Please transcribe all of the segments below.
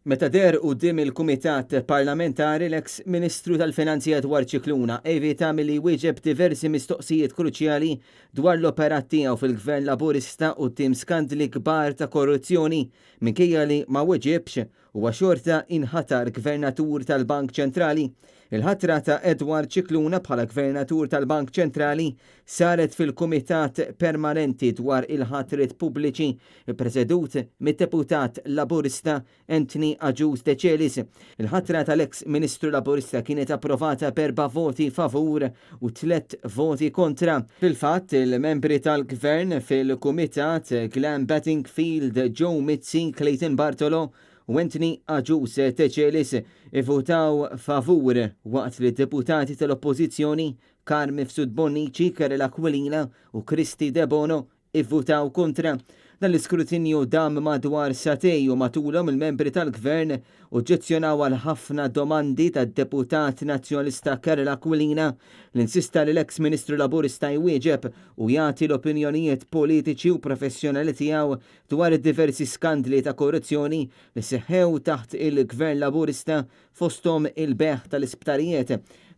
Meta deher quddiem il-Kumitat Parlamentari, l-eks Ministru tal-Finanzi Edward Scicluna evita milli jwieġeb diversi mistoqsijiet kruċjali dwar l-operat tiegħu fil-Gvern Laburista quddiem skandli kbar ta' korruzzjoni. Minkejja li ma weġibx, huwa xorta inħatar Gvernatur tal-Bank Ċentrali. Il-ħatra ta' Edward Scicluna bħala Gvernatur tal-Bank Ċentrali saret fil-Kumitat Permanenti dwar il-Ħatriet Pubbliċi ppresedut mid-Deputat Laburista Anthony Agius Decelis. Il-ħatra tal-eks Ministru Laburista kienet approvata b'erba' voti favur u tlett voti kontra. Fil-fatt, il-membri tal-Gvern fil-Kumitat, Glenn Bedingfield, Joe Mizzi, Clayton Bartolo u Anthony Agius Decelis ivvutaw favur waqt li d-deputati tal-Oppożizzjoni Carm Mifsud Bonnici, Karel Aquilina u Kristy Debono ivvutaw kontra. Dan l-iskrutinju dam madwar sagħtejn u matulhom il-membri tal-Gvern oġġezzjonaw għal ħafna domandi tad-deputat Nazzjonalista Karel Aquilina li insista li l-eks Ministru Laburista jwieġeb u jagħti l-opinjonijiet politiċi u professjonali tiegħu dwar id-diversi skandli ta' korruzzjoni li seħħew taħt il-Gvern Laburista fosthom il-bejgħ tal-isptarijiet.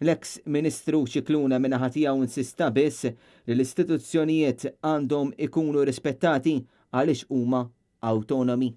L-eks Ministru Scicluna min-naħa tiegħu insista biss li l-istituzzjonijiet għandhom ikunu rispettati għaliex huma awtonomi.